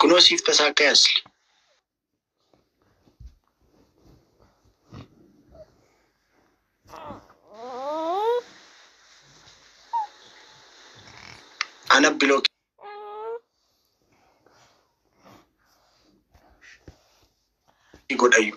Kunoo siif tasaa asli. Ana block godhayu.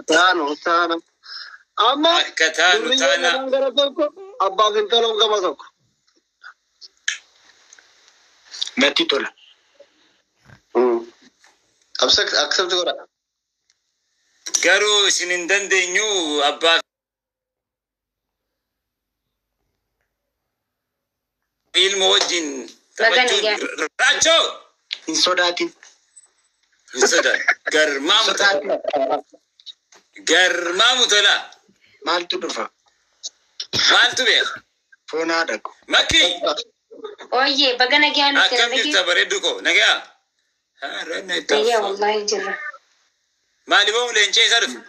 Taano taano. Amma Akka taanu durriyyee taana. lamaan gara tokko abbaaf intaloon gama tokko. Natti tola. Accept accept godha. Garuu isin hin dandeenyu abbaa fi ilma wajjin Baga taphachuun. Raachoo! Hin sodaatin. Hin sodaatu. Garmaamu tola. Sodaatin. Garmaamu tola. Maaltu dhufa? Maaltu beeka? Foon haadha ko. Makki! Ooyyee baga nagaa nuti Akkam jirta bareeddu koo? Nagaa? Nagaya wallahi jirra. Maaliifoo leencee isaa dhufe?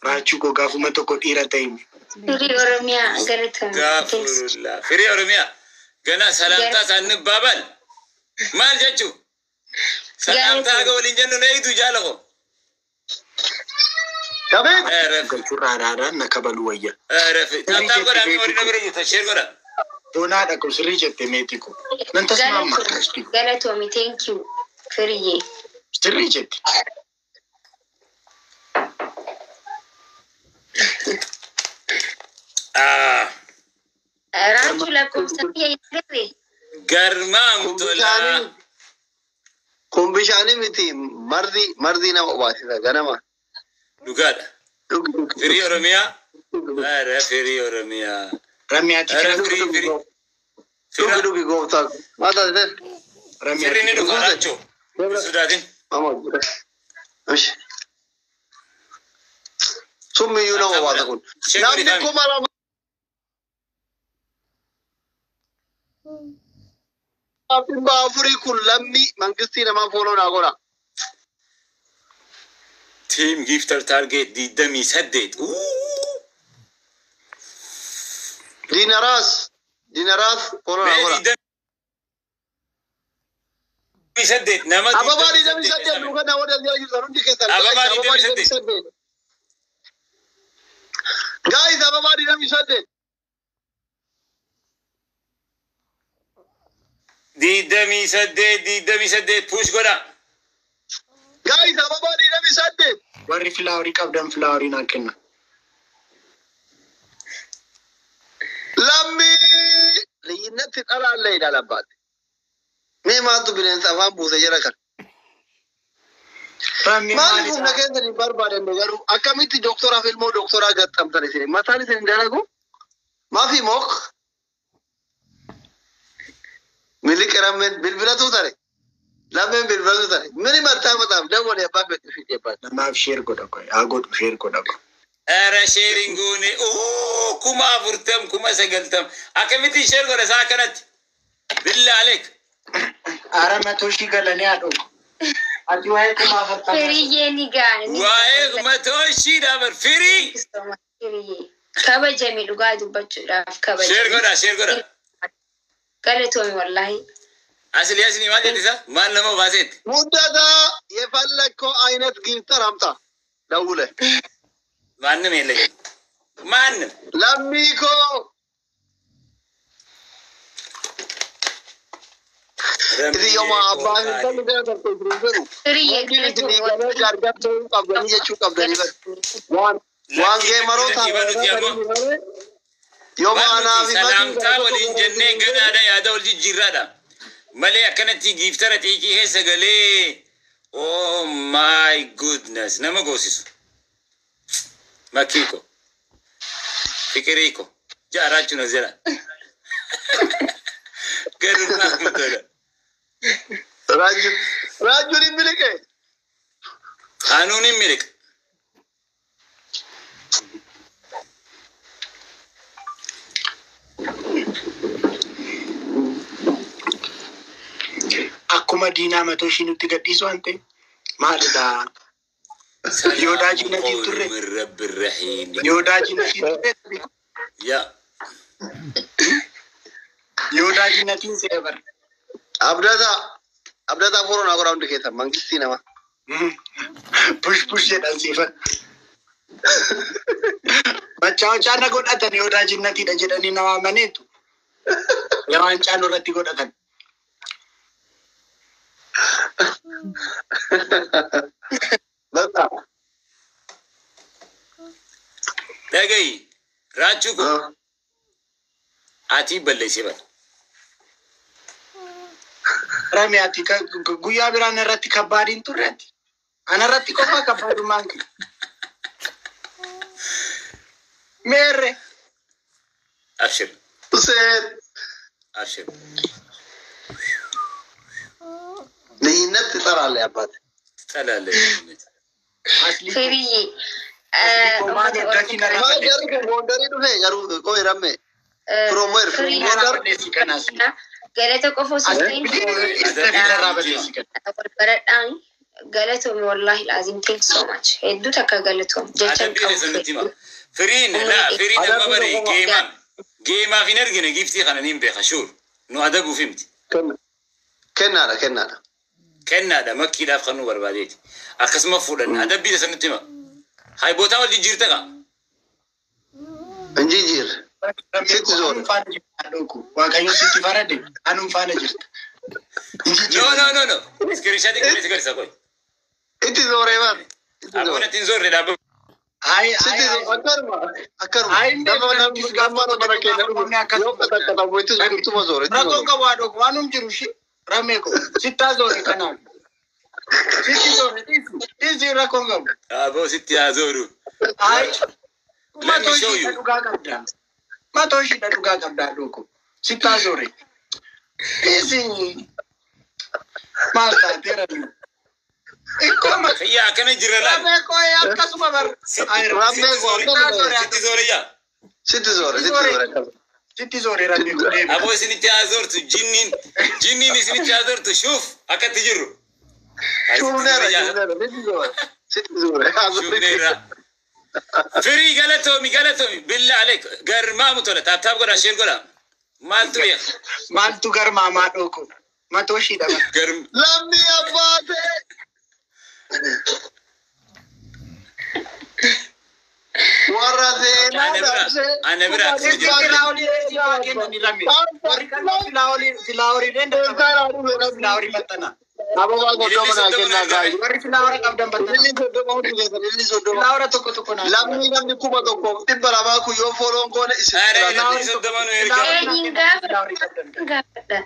Raachuu koo gaafuma tokko dhiira ta'e. Firii Oromiyaa galatoomii. Gaafurullaa. Firii Oromiyaa. Gana salaamtaa isaan baabal. Maal jechuu? Salaamtaa haga waliin jennu na eegdu jaala koo. Kabiib. Galchuurraa araaraan na kabaluu wayya. Taaptaap godhaa mee warri na bira jirta share godhaa. Foon haadha koo sirrii jette meetii koo. Nan tasmaamma. Galatoomi thank you firiyyee. Sirrii jette. Ah, Raachuu lakkoofsa biyya hin agarre. Garmaamu Kun tola. bishaanii kun bishaanii miti mardii mardii nama obaasisa ganama. Dhugaadha. Dhugi dhugi Firii Oromiyaa. dhugi Ara firii Oromiyaa. Rammiyaati Ara kana. firii firii. dhugi Fira. dhugi gooftaa. Maal taate? Firri ni Rammiyaati. dhufa raachoo. Hin sodaatin. Mama hojjeta. Ishi. Summiyyuu nama Taaptaap obaasa godhaa. kun. Share godhi Namni faami. 2400 kun lammii mangistii namaa follow naa godha. Team gifter target 28. Diinaraas diinaraas follow naa Mee godha. 28 nama Ababaa 28 28 nu kana warra jala jirtan hundi keessan Ababaa guys ababaa 28. 28. Guys ababaa 28. 28 28 push godha. Guys ababaa 28. Warri flower qabdan flower naa kenna. Lammii liyyinatti dhalaallee ilaala abbaate. Mee maaltu bineensa afaan buuse jira kan. Rammi Maaliif humna maalidha? keessan hin barbaadanne garuu akkamitti doktoraaf ilmoo doktoraa gaxxamtan isin mataan isin hin dalagu? Maafi mook miliqe rammeen bilbilatu tare lammeen bilbilatu tare mini mattaa mataaf dawwale abbaa fedhe fidhe abbaate. Namaaf share godha koo. Haa godhu share godha koo. Ara sharing goone 40,000 90,000 akkamitti share godha isaa akkanatti. Billaa aleek. Ara 100,000 galanii haa dhugu. Ati waa'ee 40,000. Firiyyee ni gaana. Waa'ee 100,000 dhaabar firii. Firiyyee. Kabajami dhugaa dubbachuudhaaf Share kabajami. godha share godha. Galatoomi wallahi. Asli asli maal jette isa? Maal nama baasetti? Muddataa የፈለግከው አይነት gifter አምጣ ደውለህ ማንም የለኝም። ማንም ለሚኮ Isin abbaa hin qabne gara tokko isin hin fedhu. Firiyyee Wanti isin galatoomi galee gargar ta'uu qabdanii jechuu qabdanii bar. Waan waan geemaroota yoo maanaa fi Salaamtaa waliin jennee ganaadha yaada wal jijjiirraadha. Malee akkanatti giiftara xiiqii keessa galee oh my goodness nama goosisu. Makiiko. Fikiriiko. Jaaraachuun as jedha. Garuu nama tola. Raajuun raajuun hin miliqe. Anuun hin miliqa. Akkuma diinaa matoo ishii nutti gadhiisu waan ta'e maalidha? Yoodaa jinnatiin turre. من رب الرحيم. Yoodaa jinnatiin turre. Yaa. Yoodaa jinnatiin se'e bara. Abdataa abdataa follow naa godhaa hundi keessan mangistii nama. Push push jedhan siifan. Machaawachaa na godhatan yoodaa jinnatiidha jedhanii na waamaneetu. Waan caalu irratti godhatan. Bakka. Dhagayi raachuu kun ati balleessee bara. Rame ati guyyaa biraan irratti kabbaadiin turre ati. Ana irratti qofa kabbaadummaan kee. Meerre. Abshir. Hussein. Abshir. ልዩነት ትጠራለህ አባት። ትጠላለህ። Asli. Firiyyi. Maal Jarri kun Gondarii dhufe garuu qoy ramme. From where? From Firii. Gondar? Balleessi kan asli. Galata qofa osoo hin Asli irraa balleessi kan. Wal baradhaan galatoomi wallahi laazim, thank so much, hedduu takka galatoom jecha hin Adabbiin isa nutti hima. qabu. Firiin laa firiin amma bari geemaa geemaaf hin argine giftii kana niin beeka shuur nu adabuuf himti. Kennaadha kennaadha. Kennaadha makkiidhaaf kan nu barbaadeeti. Akkasuma fuudhanna adabbii isa nutti hima. Hay bootaa wal jijjiirta qa. Injijjiir. Sitti zoore. Anum faana jirta dhooku. Waaqayyo sitti farade anum faana jirta. No, no, no, no. Screenshot qilleensii garisa qoy. Itti zooree bar. Itti Abboon zoore. ittiin zoorre dhaabba. Ay Sitti ay zoore akkaruma akkaruma. Ay, Nama namni gammaa nama keenya dhufu yoo qaxaqqatamu itti ittuma zoore itti Rakkoon zoore. qabu haadhoku waanum jiru shi ramee ko sittaa zoore kanaaf. Sitti zoore dhiisi dhiisi rakkoon qabu. Aboo sitti haa zooru. Ay Let me matoo show ishiidha you. Dhugaa qabda. Matoo ishiidha dhugaa qabda haadhoku. Sittaa zoore. Dhiisi maal taatee ramee. Ikkoma Xiyyaa akkana jirra laal. ramee koo akkasuma bar. Ay Rammee koo sittaa zoore. Sitti zoore yaa. Sitti zoore sitti zoore akkaruma. Sitti zoore ramee koo deebi. Aboo isinitti haa zoortu jinniin jinniin isinitti haa zoortu shuuf akkatti jirru. Shuufneera shuufneera sitti zoore sitti zoore. Shuufneerra. Firii galatoomi galatoomi billa aleek garmaamu tola tap tap godha share godha. Maaltu beeka? Maaltu garmaamaa dhooko? Matoo ishiidha bar. Garm Lammii abbaatee. Warra seenaa Ana bira dhabsee. ana bira akkasuma Sitti jiru. filaawolii waa kennani rame. Warri kan filaawolii filaawolii maxxana. Ababaa soddoma naa kennaa gaayii. Warri filaawora qabdan baxxana. Ililli 30 hundi keessan ililli 30. Filaawora tokko tokko naa. Lammii namni 1200 kun yoo follow goone isin Ara jiraata. ililli 30 nu ergaa. Eenyuun gaafa Filaawolii qabdan. gaafadha.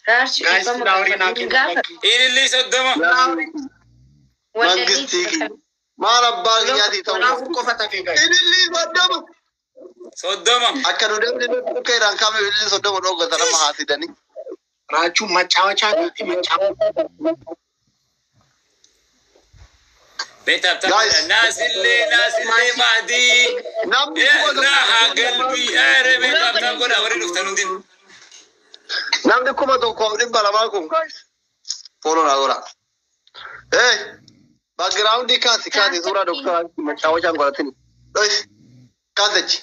Raarchi Guys, dhiifama filaawolii naa gaafadha. kennan. Gaafa Ililli 30. Mangistii kiyya. Maal abbaa kiyyaatii ta'uu. Kanaafuu qofa tafee guys. Ililli 30. 30. Akka nu deemne dhukkeedhaan kaame ililli 30 dhoggatan amma haasidanii. Raachuu macaawachaa taate macaawachaa. Mee tap tap Guys. godha. Naasillee naasillee mahdii. Namni 1000 Raaha galbii. Are mee tap tap godha warri dhuftan hundin. Namni 1200 kun guys. Follow naa godha. Eh, background kaasi kaasi suuraa doktora macaawachaan godhatini. Dhois kaasichi.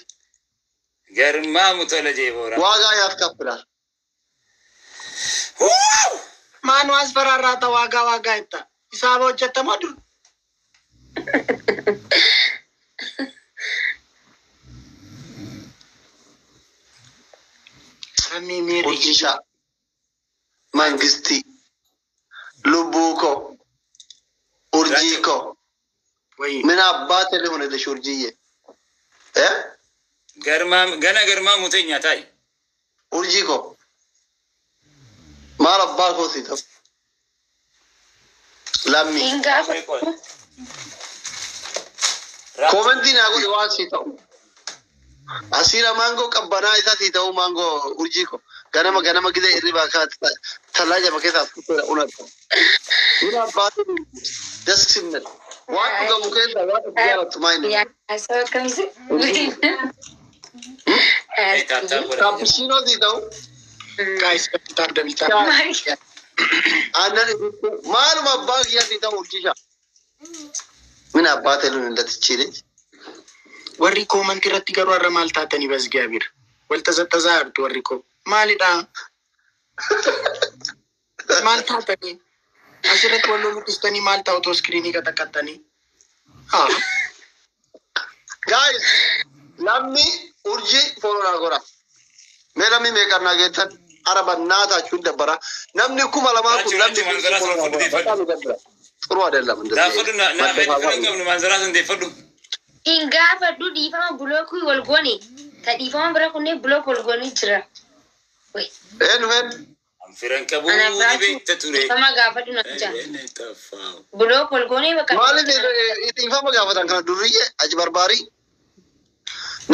Garmaamu tola jee boora. ዋጋ ያስከፍላል። Maanu asfaraarraata waagaa waagaa jetta. Isaaba hojjettamoo dur. Samii miirri. Urjisha Mangistii lubbuu koo urjii koo Wayii. ምን አባቴ ልሁንልሽ urjiዬ እ Garmaam gana garmaamu teenya taa'i. urjii koo maal abbaa koo si ta'u lammii Hin gaafa. Comment naa godhi waan si ta'u asiira maangoo qabbanaa isaa si ta'u maangoo urjii koo ganama ganama gide irribaa kaati talaajama keessaa fuuteera unadha ምን አባቴ ደስ ሲምል waan dhugamu keessaa waan itti jaalattu maa inni Yaa akkamsi. Mee tap tap godha. Cappuccino si ta'u Guys, double tap double tap. Maal? Aannan itittuu maaluma abbaa kiyyaa si ta'u urjisha. Mina abbaa ta'e luun indatichiile. Warri koomantii irratti garuu har'a maal taatanii basgaabir? Wal tasattasaa jirtu warri koo. Maalidha? Maal taatanii? Asirratti wal loluu dhistanii maal ta'u otoo iskiriinii qaxaqattanii? Haa. Guys, namni urjii follow naa godha. Mee namni meeqa naa geettan araba naa taachuun dabbara. Namni 2000 kun namni Manzaraa follow naa sun godha. deeffadhu. በጣም ይደብራል። ጥሩ አይደለም እንደዚህ Daafadhu na fira hin qabnu manzaraa sun deeffadhu. Hin gaafadhu dhiifama bulookii wal goone. Ta dhiifama bira kunnee bulook wal goone jira. Wai. Eenyu eenyu? Fira hin qabu Ana ni biraatu beekta ture. dhiifama gaafadhu na jira. Bulook wal goone bakka. Maaliif dhiifama gaafatan kana durriyyee achi barbaarii?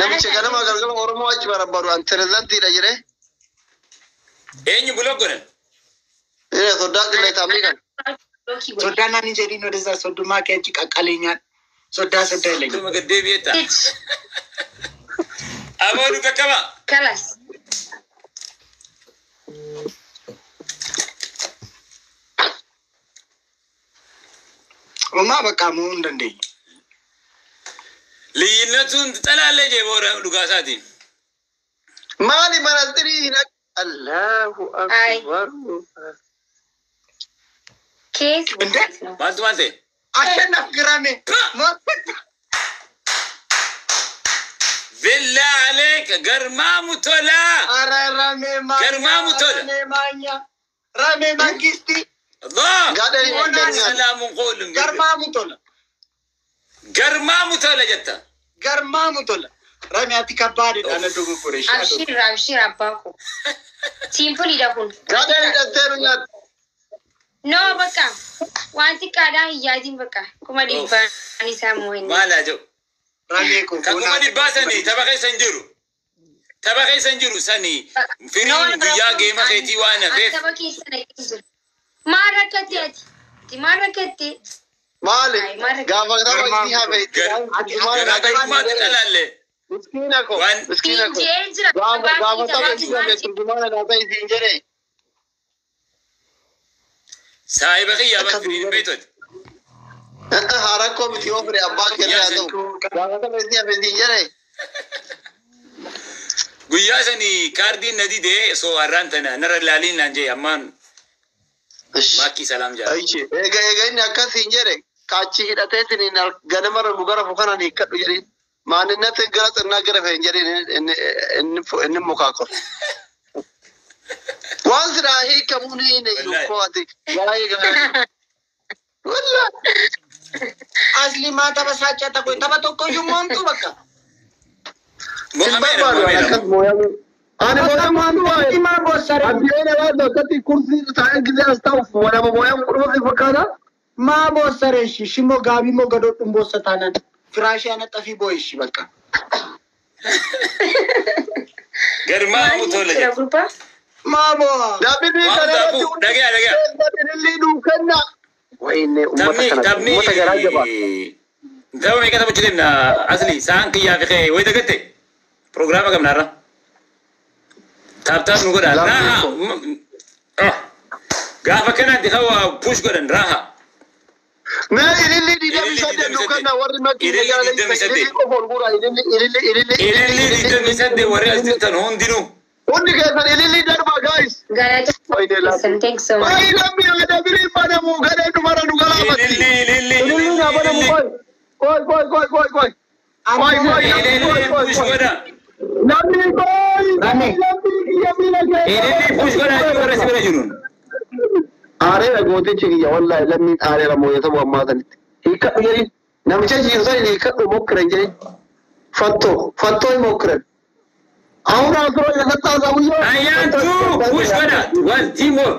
Namicha ganama galgala Oromoo achi barbaadu an pirezidantiidha jedhee. Eenyu bulook godhan? Inni soddaa qilleexaamii kan. Bulookii godhe. Soddaan naan hin jedhiin ወደዛ ሶዱማ ከእጅ ቀቀለኛል ሶዳ ሶዳ ይለኛል። Tuma gaddeebi'eetta. Tich. Aboonu qaqqaba. Kalas. Uumaa bakka mo'uu hin dandeenye. Liyyinatuun xalaallee jee boora dhugaasaatiin. Maali manastirii hin Allahu akbar. Kees. እንደ Maaltu maal ta'e? አሸናፍ ግራሜ Billaa aleek garmaamu tolaa. ኧረ ራሜ ማኛ ገርማሙ ቶለ። ራሜ ማኛ ራሜ መንግስቲ Allah. Gadheen hin dandeenye. Salaamuun qoolum. ገርማሙ ቶለ Garmaamu tola jetta. ገርማሙ ቶለ ራሜ አቲ ከባድ ዳነ ዶጎጎሬ Abshir abshir abbaa koo. Simpliidha kun. Gadheen hidhatteeru nyaata. No bakka. Waan xiqqaadhaan hin yaadin bakka. 100,000 isaa moo hin. Maal haa jedhu? ራሜ koo Kan 100,000 sanii tapha keessa hin jiru. Tapha keessa hin jiru sanii firiin guyyaa geema keetii waan hafeef Tapha keessa naqee jiru. Maal rakkatte ati? Ati maal rakkatte? Maali? Gaafa tapha inni hafe. Garaagarummaatti xalaallee. Miskiina koo. Miskiina Siin koo. jee jira. Gaafa gaafa tapha Tapha inni hafe turjumaana naa ta'e siin jedhee. Saahiba kiyyaa bakka firiin beektooti. Harakkoo miti yoo fire abbaa kennaa haa ta'u. Gaafa tapha inni hafe siin jedhee. Guyyaa sanii kaardiin na didee soo har'aan tana narra ilaaliin naan jee ammaan maakkii salaam jaa. Aichi eega eega inni akkasiin jedhe kaachi hidhateetiin ganamarra nu gara kanaan hiikkadhu jedheen. Maaninatti gara xinnaa gara fe'in jedheen inni inni mukaa kor. Waan silaa hiikamuun hin koo ati waa'ee gara. Wallaa. አስሊ ማ ተበሳጨ ተቆይ ተበ tokkoyyuu moomtu bakka Mo'ameera mo'ameera. Akkas mooyamuu. Ani mooyamuu waa'ee. maa boossare Abdiyoon waan akkatti kursii taa'ee gisee as taa'uuf nama mooyamu dhuma si fakkaata. maa boossare እሺ ሽሞ ጋቢ ሞ ገዶዱን ቦሰታናን ፍራሽ ያነጠፊ ቦይ እሺ በቃ Garmaamu tola Jira jetta. gurbaa. maa boo Namni Waan kana irratti hundaafuu dhagaya dhagaya. ilillee nuu kenna. Wayne uummata Taphni kana taphni uummata garaa jabaa. tapha meeqa taphachuu deemna asli sa'aan kiyyaa fi kee wayi dagatte piroogiraama qabna har'a. Taap taap nu godha raaha. Gaafa kanaatti hawa push godhan raaha. Mee ilillee digdamii Ilillee saddeet nuu 28. kenna warri makkii Ilillee magaalaa 28. ilillee qofa ol guuraa ilillee ilillee ilillee Ililli 28 warri as jirtan hundinuu. Hundi keessan ilillee darba guys. Galata. Wayne laatu. Thank you so much. Wayi lammi aadaa birii banamu gadheen dumara nu galaafatti. Ililli ililli Ilillee naa banamu ililli. qoy. Qoy qoy qoy qoy qoy. Qoy qoy Ililli qoy push qoy. godha. Namni qoy. Rame. Namni kiyya miila keessa. Ililli push godha jechuun warra si bira jiruun. Aareera gootichi kiyya wallahi lammiin aareera mooyata ammaa sanitti. Hiikkadhu jedhin namicha jiru sani hiikkadhu mokkiran jedhin. Fattoo fattoo mokkiran. አሁን አስሮ የሰጣ ሰውዬው Ayyaantu push godha. Waan teamwork.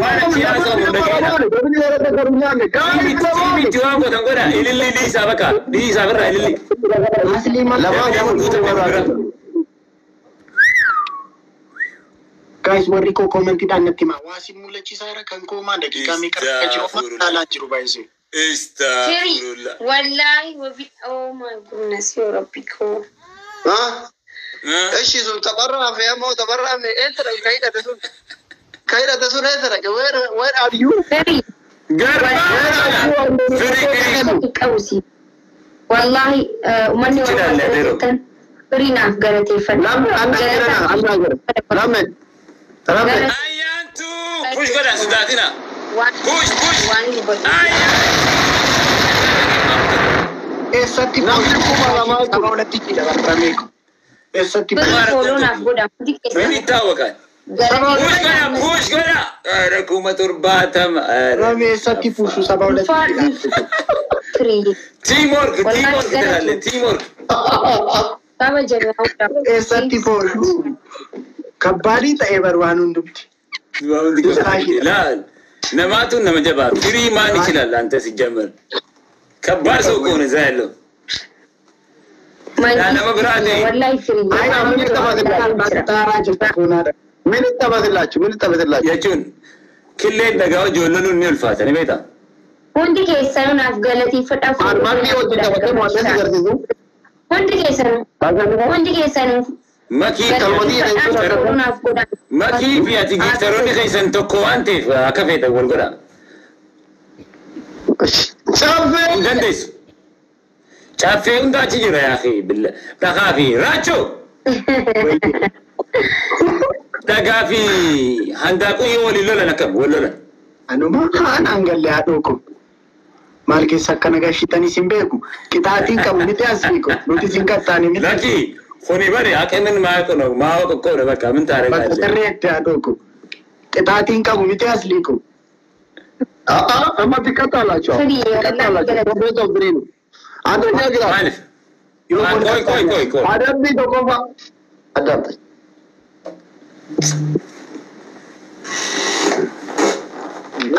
Waan achi haasawu dhaga'eedha. Tiimitti waan gootan godha. Ililli dhiisaa bakka. Dhiisaa birraa ililli. አስሊ ማ Bira. ጋይስ warri koo koomentiidhaan natti himaa waa si mul'achiisaa jira kan koo maa daqiiqaa meeqa akka jiru amma ilaalaa jiru baay'isee. Three. Astaghfirullah. Wallahi wabi. Oh my goodness, yoo rabbi koo. እሺ ሱን ተበራፌ ሞ ተበራፌ ኤንትራ ከሂደተ ሱን Ka hidhate sun eessa dhaqe? Where are you? Firii. Garbaa firii firii. Qabusi. Wallahi uummanni Jira Oromoo leero. jettan firii naaf galateeffadha. Lamme anna jira anna jira. Lamme. Lamme. Ayyaantu push godhan sodaatina. Waan Push push. waan dubbatu. Ayyaantu. Eessatti Namni 2000 saba walitti jira barbameeku. Eessatti Firii fooloo naaf godha. Hundi Min keessan ittaawwakan. Push godha push godha. Ara 70,000. Rame eessatti puushu saba walitti jira. Firii. Teamwork teamwork jedhalle teamwork. Saba jabaa godha. Eessatti fooluu kabbaadii ta'ee bar waan hundumti. Laal namaatu nama jabaa firii maan ይችላል አንተ ሲጀመር ከባድ ሰው እኮ ነው እዛ ያለው። Nama biraa ta'e. Wallahi firii. Taaraa jirta koonaadha. Min ittaphatillachu min ittaphatillachu. Jechuun killeen dhagaa ijoollonni ni ulfaata ni beektaa. Hundi keessanuu naaf galateeffadha. Maal wajjin taphatee mo'annee si agarsiisu? Hundi keessanuu. Hundi keessanuu. Makii Galateeffadhaa naaf godha. Makii fi ati giiftaroonni keessan tokko waan ta'eef akka feetan wal godha. Caffee. Hin dandeessu. Caffee hunda achi jira yaa billa. Dhagaa fi raachoo. Dhagaa fi handaaquu yoo waliin lolan akkam wal lolan. Anuma haan hangalle haadhoo ko. Maal keessa akkana gashitanis hin beeku. Qixaatiin qabu miti as beeku. Nuti sin qaxxaane miti. Lakki kuni bari aqemin maa qono maa qoqqoodha bakka min Bakka taaree sirreetti haadhoo ko. Qixaatiin qabu miti as liiku. Amma xiqqaataalachu. Xiqqaataalachu. Best of three. አንደኛ ግራ Maaliif? Yoo wal Qoy qoy qoy qoy. adabbii tokkoffaa adabbi.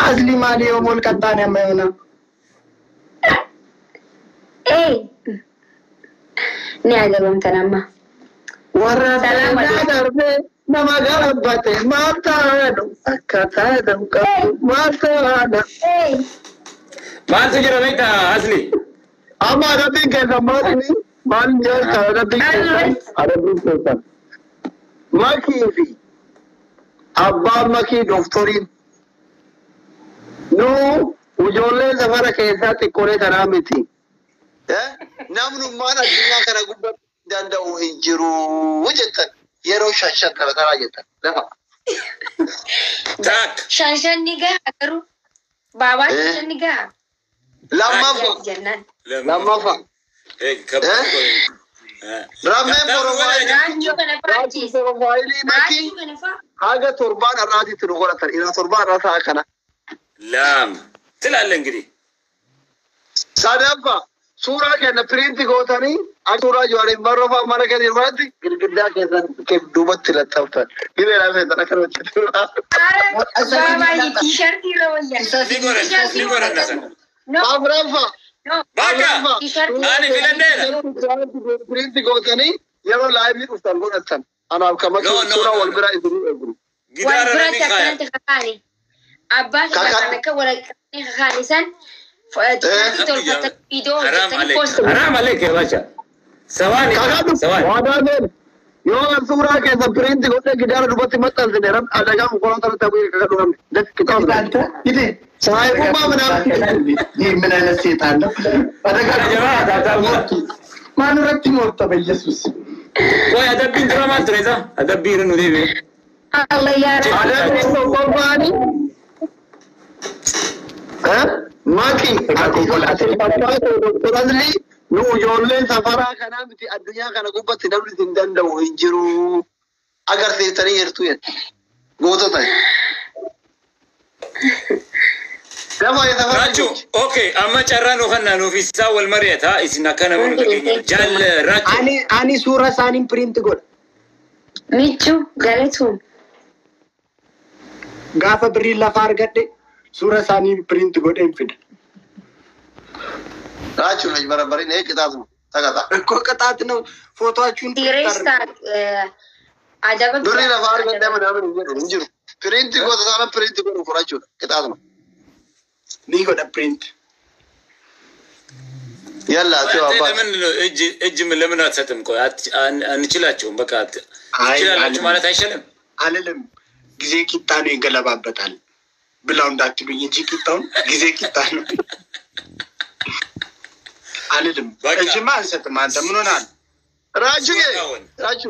Asli maali yoo wal qaxxaane amma yoona. Ee. Ni adabamtan amma. Warra Salaam darbee darbee nama galabbate maal taa'edhu akka taa'edhu qabu maal taa'edha. Ee. Maaltu jira beektaa asli? Amma adabbiin keessan maali maal nyaata adabbiin keessan adabbiin keessan. Makii fi abbaan makii dooktoriin nuu ijoollee safara keessaa xiqqoolee tanaa miti. Namnummaan addunyaa kana gubbatti danda'u hin jiru jettan yeroo shan kana taraa jettan lafa. Taak. Shan shan ni gaha garuu. Baabaan shan shan ni gaha. Lammaffaa Jennaan. lammaffaa rammeen porofaayilii Raachuu kana fa'aa ajjeese. porofaayilii makii Raachuu kana fa'aa. haga torbaan har'aatitti nu godhatan ila torbaan har'aa ta'a kana. Lama. ትላለህ እንግዲህ Sadaffaa suuraa kenna piriinti gootanii akka suuraa Jawaariin barroofaa mana keessa jiru kanatti girgiddaa keessan duubatti laxxaftan. Gibee laafeessan akka namatti Baabaa tiishartii irra wayyaa. Ni godhanna ni godhanna sana. No. Afuraffaa. No. Bakka Tiishartii. ani filadheera. Piriinti gootanii yeroo laayivii dhuftan godhatan. Anaaf kan No, no, suuraa no, wal no. bira isinii eegnu. Wal Gidaara biratti ni kaaya. akkanatti kakaane. Abbaa fi kan akka walaqanii kakaane san tiishartii tolfatanii viidiyoo Haram hojjetanii alek. poostu. Haram alek ya bacha. Sawaani. Kakadhu Sawaani. waadaa seen yoo an suuraa keessa piriinti godhee gidaara duubatti maxxansine adagaa konkolaataa irratti bu'ee kakadhu namni. Kitaabni. Ide. Saayibummaa ምናምን ይህ ምን አይነት ሴጣን ነው? ማን irratti moorta በኢየሱስ Qoy adabbiin dura maal ture isa? Adabbii irra nu deebi'e. Allah yaa Rabbi. Adabbiin tokkoffaani. Maki Doktor Azli nu ijoolleen safaraa kanaa miti addunyaa kana gubbatti namni hin danda'u hin jiru agarsiiftanii jirtu jedhe gootota. Lafa safara. Raachuu, okay, amma carraa nu kannaa nuuf isaa wal mari'ata. Isin akka nama nu dhageenya. Jaal Raachuu. Ani ani suura isaaniin print godha. Michuu galatuun. Gaafa birriin lafa argadhe suura isaanii print godheen fida. Raachuu na barabariin ee qixaatuma takata. እኮ ቅጣት ነው። ፎቶአችሁን Dhiiressa adaba. Birrii lafa argadhe ምናምን hin jedhu hin jiru. Piriinti goota sana piriinti godhu fudhachuudha qixaatuma. ni godha print. Yalla ati አንተ abbaa. ለምን እጅ እጅ ምን ለምን አትሰጥም? ቆይ አንችላቸውም። በቃ አይ ትችላላችሁ ማለት አይሻልም? አልልም። ጊዜ ቂጣ ነው ይገለባበጣል ብላው እንዳትሉኝ እንጂ ቂጣውን ጊዜ ቂጣ ነው አልልም። በቃ። እጅማ አንሰጥም። አንተ ምን ሆነሃል? ራጁ ራጁ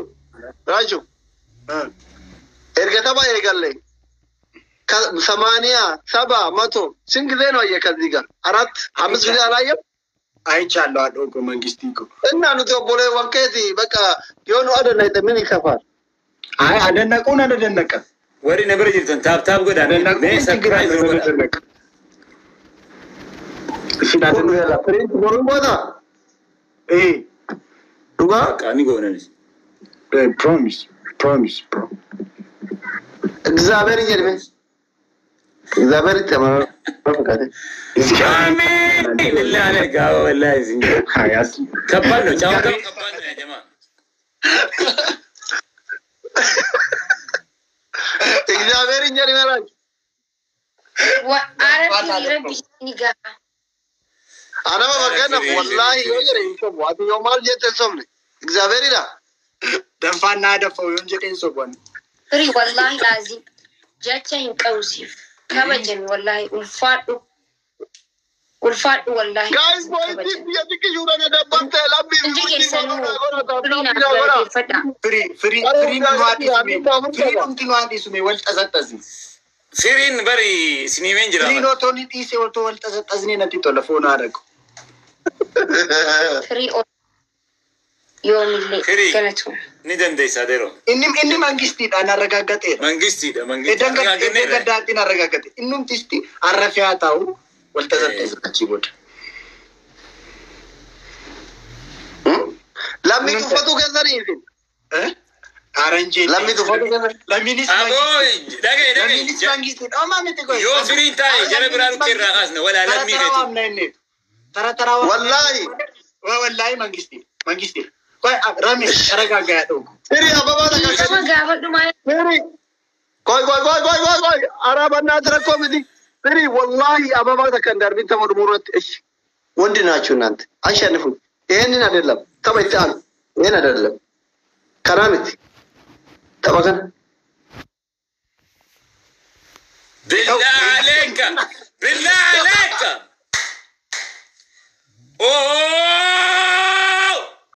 ራጁ እ erga tapha eegalle 80 70 100 ስንት ጊዜ ነው አየህ? ከዚህ ጋር 4 5 ጊዜ አላየም። አይቻለሁ። አድሮ እኮ መንግስት እኮ እና ኑቲ obboleewwan keeti በቃ የሆኑ አደነቀ ምን ይከፋል? አይ አደነቀውን አደነቀ Warri na bira jirtan tap tap godhaa. አደነቀው Mee ችግር surprise አለው godhaa. አደነቀ ሲላደነ ፕሪንስ ቦሩን ቦታ እ ዱጋ Bakka ni goonanis. Promise, promise bro. እግዚአብሔር ይጀርሜ እግዚአብሔር ይተማረ ፈቃደ Amiin! Billahi alaka wallahi isin jedha. ሀያስ ከባድ ነው ጨዋታው ከባድ ነው ያ ጀማ። እግዚአብሔር ይጀርሜ ራጁ Arabni rabbi ni gaha. anama bakkeena wallahi yoo jedhe hin sobu ati yoo maal jette hin sobne እግዚአብሔር ደንፋና ደፋው yoon jedheen soban. Firii wallahi laazim jecha hin qabu siif kabajami wallahi ulfaadhu ulfaadhu wallahi Guys, boy, kabajami. biyya xiqqishuudha na dabbante lambii Hundi keessanuu firii naaf galateeffadha. Firii firii firiin nu haadhisume firiin dhumti nu haadhisume wal xasaxxasne. Firiin bari isiniimeen jira. Firiin otoo ni dhiise otoo wal xasaxxasne natti tola foon haadha ko. Firii yoomillee Firii. galatooma. Ni dandeessa adeero. Inni mangistiidhaan arragaaggateera. Mangistiidha mangistii. Edan gaddaatiin arragaagate. Innumtisti arrafee haa taa'u wal xasaxxasne achii booda. Lammii tuffatuu keessanii isin. Aranjee. Lammii tuffatuu keessanii. Lammiinis Aboo dhagaye Lammiinis dhagaye. mangistiidha. Homaa miti koyi. Yoo firiin taa'e jara biraa dhukkee irraa kaasna walaa lammii Tara tara feetu. waamna inni. Tara tara waamna. Wallaahi. Wallaahi mangisti. Mangisti. Qoy rame ተረጋጋ ያለው Firii ababaa takka Dhiifama gaafadhu maal Firii. Qoy qoy qoy qoy qoy qoy. Araa bannaati rakkoo miti. Firii wallaahi ababaa takka hin darbin tapha dhumuurratti. እሺ ወንድ ናችሁ እናንተ አሸንፉ። ይሄንን አይደለም tapha itti aanu ይሄን አይደለም kanaa miti tapha kana. Billahi alaka.